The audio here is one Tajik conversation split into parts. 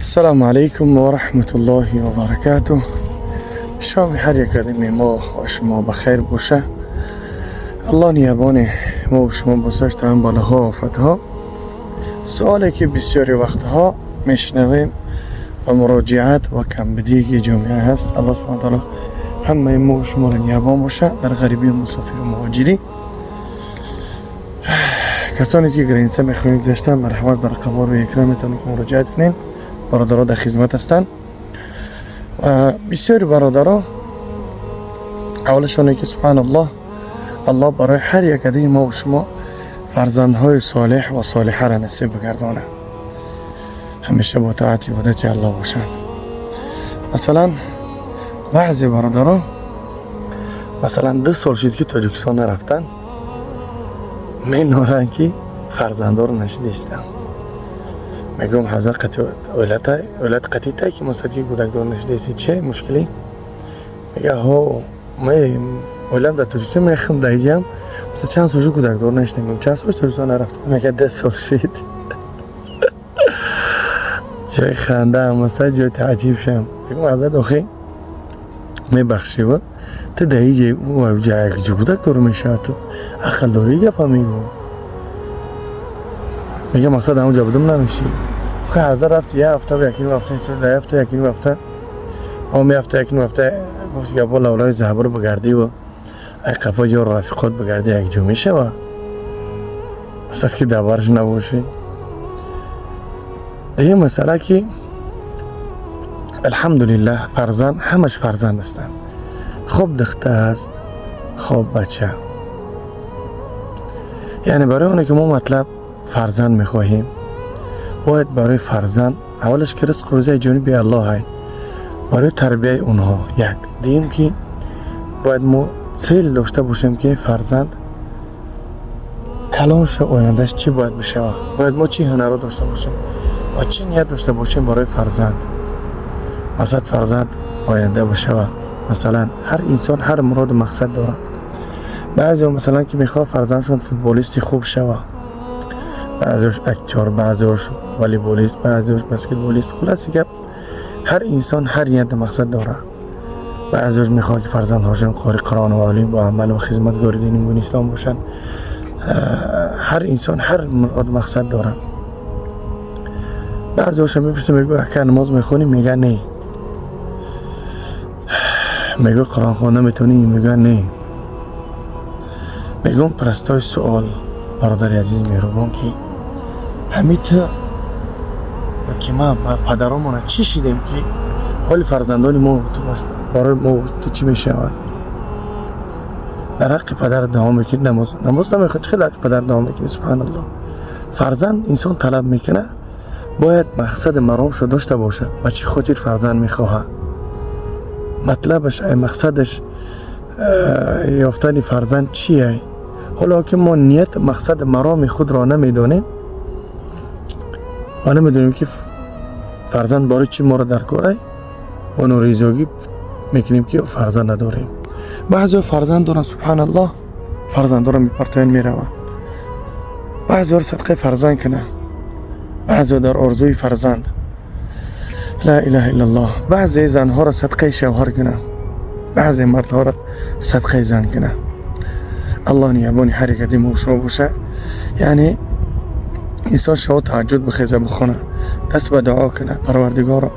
السلام علیکم و رحمت الله و برکاته. شام هر یک قدم ما و شما بخیر باشه. الله نگهبان ما و شما باشه تا بالاها و آفتها. سوالی که بسیاری وقتها میشنویم و مراجعت و کمبدی جامعه هست، الله سبحانه تعالی همه ما و شما را نگهبان باشه در غریبی و مسافر و مهاجری. کسانی که граница мехоҳед гузаштан، марҳамат، ба рақамҳо рӯи экран метавонед муроҷиат кунед. Бародаро дар хизмат ҳастанд. Ва бисёри бародаро аввалашоне ки субҳаналлоҳ، аллоҳ барои ҳар як адаи мо ва шумо фарзандҳои солеҳ ва солиҳаро насиб бигардонад، ҳамеша бо тоат ибодати аллоҳ бошанд. Масалан، баъзе бародаро، масалан، 2 сол шуд ки Тоҷикистон нарафтанд، меноранд ки фарзанддор нашидистам. Мегӯям: ҳазрат، қати оилат қатитай ки масалан ки кӯдакдор нашидаисти، че мушкилӣ? Мега: ҳо، оилам дар Тоҷикистон, мехм дар иҷам، масалан чанд сол шуд кӯдакдор нашидем. Мегӯям: чанд сол Тоҷикистон нарафтам? Мега: 2 сол шуд. Ҷои хандаам، масалан ҷои таъҷиб шам. Мегӯям: ҳазрат، охи мебахшива، ту дар иҷа якҷо кӯдакдор мешавад، ту ақл дорӣ гапа мегӯ? Мега: мақсад ҳамонҷа будум намешӣ. Охи ҳазрат، рафти як ҳафта, якним ҳафта, дар ҳафта، якним ҳафта, ом ҳафта، якним ҳафта гуфти гапо лавлави заҳбур бигардиву ай қафо ёр рафиқот бигардӣ، якҷо мешава، масалан ки дар барш набошӣ. Дигар масъала ки алҳамдулиллаҳ، фарзанд ҳамаш фарзанд ҳастанд، хоб духта аст، хоб бача. Яъне барои оне ки мо матлаб фарзанд мехоҳем، бояд барои фарзанд аввалаш ки ризқу рӯзаи ҷониби аллоҳай барои тарбияи онҳо як. Дуюм ки бояд мо цель дошта бошем ки фарзанд калон ша، ояндаш чӣ бояд бишавад، бояд мо чӣ ҳунарро дошта бошем ва чӣ ният дошта бошем барои фарзанд. Масалан، фарзанд оянда бишавад. Масалан، ҳар инсон ҳар муроду мақсад дорад. Баъзеҳо، масалан، ки мехоҳад фарзандшон футболисти хуб шавад، баъзеош актёр، баъзеош волейболист، баъзеош баскетболист. Хулоси гап، ҳар инсон ҳар нияту мақсад дорад. Баъзеош мехоҳад ки фарзандҳошон қори Қуръон ва олим бо амал ва хизматгори дини мубини ислом бошанд. Ҳар инсон ҳар муроду мақсад дорад. Баъзеошо мепурсем، мегӯ: ака، намоз мехонӣ? Мега: не. Мегӯ: Қуръон хонда метавонӣ? Мега: не. Мегӯм: простой суол، бародари азиз меҳрубон، ки ҳами ту ки ман ба падаромона чӣ шидем ки ҳоли фарзандони мо барои мо ту чӣ мешавад? Дар ҳаққи падар дуо мекунӣ، намоз намехонӣ، чӣ хел ҳаққи падар дуо мекунӣ? Субҳаналлоҳ. Фарзанд инсон талаб мекунад، бояд мақсади маромшо дошта бошад، ба чӣ хотир фарзанд мехоҳад، матлабаш ай، мақсадаш ёфтани фарзанд чие. Ҳоло ки мо ният، мақсади мароми худро намедонем ва намедонем ки фарзанд барои чӣ моро дар корай ва норизогӣ мекунем ки фарзанд надорем. Баъзеҳо фарзанд доранд، субҳаналлоҳ، фарзандоро мепартоянд، мераванд. Баъзеҳоро садқаи фарзанд кунанд، баъзеҳо дар орзуи фарзанд، ла илаҳа иллаллоҳ. Баъзе занҳоро садқаи шавҳар кунанд، баъзе мардҳоро садқаи зан кунанд. Аллоҳ нигаҳбони ҳар якади мо шумо бошад. Яъне инсон шаво таҳаҷҷуд бихеза، бихона، даст ба дуо кунад: Парвардигоро،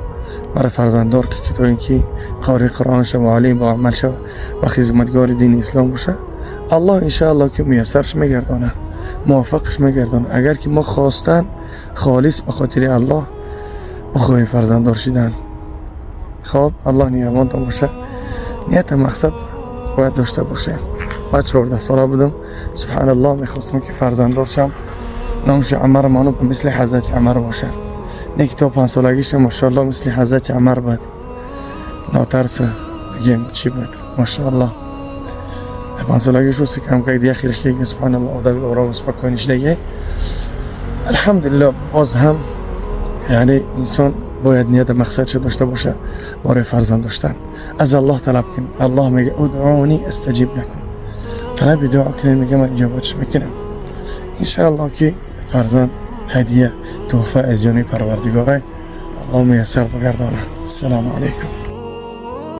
маро фарзанддор ки то ин ки қори Қуръон шава، олим бо амал шава ва хизматгори дини ислом боша. Аллоҳ иншааллоҳ ки муяссарш мегардонад، муваффақш мегардонад، агар ки мо хостан холис ба хотири Аллоҳ бихоҳем фарзанддор шидан. Хоб، Аллоҳ нигаҳбонтон боша. Нияту мақсад бояд дошта бошем. Ман 14 сола будам، субҳаналлоҳ، мехостам ки фарзанддор шам، номши Умар ману ба мисли ҳазрати Умар бошад. Не ки то 5 солагиша، машоаллоҳ، мисли ҳазрати Умар буд، нотарс бигем чӣ буд، машоаллоҳ. 5 солагиш кам как дига хиришлиги، субҳаналлоҳ، одаби ором، спокойный шидаги، алҳамдулиллоҳ. Боз ҳам яъне инсон бояд нияту мақсадша дошта бошад барои фарзанд доштан. Аз Аллоҳ талаб кун. Аллоҳ мега: ادعوني أستجب لكم. Талаби дуо кунед، мега، ман иҷобатш мекунам. Иншааллоҳ ки фарзанд ҳадия، тӯҳфа аз ҷониби Парвардигорай. Худо муяссар бигардонад. Ассалому алайкум.